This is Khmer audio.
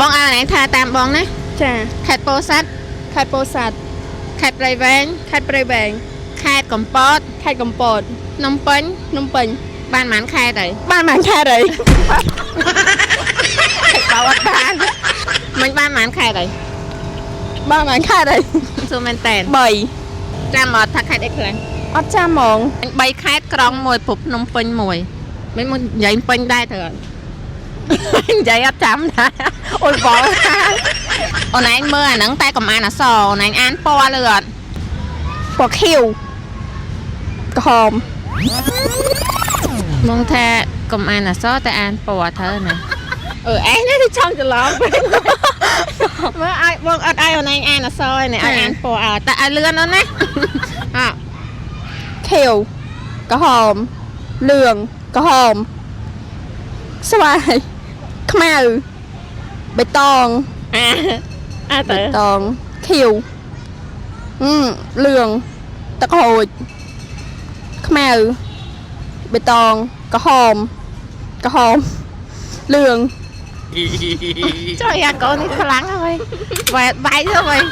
បងឲ្យឯងថាតាមបងណា ចា ខេត្តពោធិ៍សាត់ ខេត្តពោធិ៍សាត់ ខេត្តព្រៃវែង ខេត្តព្រៃវែង ខេត្តកំពត ខេត្តកំពត ភ្នំពេញ ភ្នំពេញ បានប៉ុន្មានខេត្តហើយ បានប៉ុន្មានខេត្តហើយ ខេត្តបៅអត់បានមិញបានប៉ុន្មានខេត្តហើយ បានប៉ុន្មានខេត្តហើយ សួរមែនតើ 3 ចាំអត់ថាខេត្តអីខ្លះ អត់ចាំហ្មង 3ខេត្តក្រុងមួយព្រោះភ្នំពេញមួយមិនមកនិយាយពេញដែរត្រូវអត់ និយាយអត់ចាំដែរអូយបល់អូនឯងមើលអាហ្នឹងតែកុំអានអក្សរអូនឯងអានពណ៌លឺអត់ ពណ៌ខៀវក្រហម មកថាកុំអានអក្សរតែអានពណ៌ត្រូវណាអឺឯងនេះចង់ច្រឡំពេកមើលឲ្យបងអត់ឲ្យអូនឯងអានអក្សរឯនេះឲ្យអានពណ៌ឲ្យតែឲ្យលឿនអូនណាអ ខៀវក្រហមលឿងក្រហមស្វាយខ្មៅបៃតង អាអា បៃ ទៅ តងខៀវអឺលឿងទឹកហូចខ្មៅបៃតងក្រហមក្រហមលឿង ចុយអាកូននេះខ្លាំងហើយបែកបែកទៅវិញ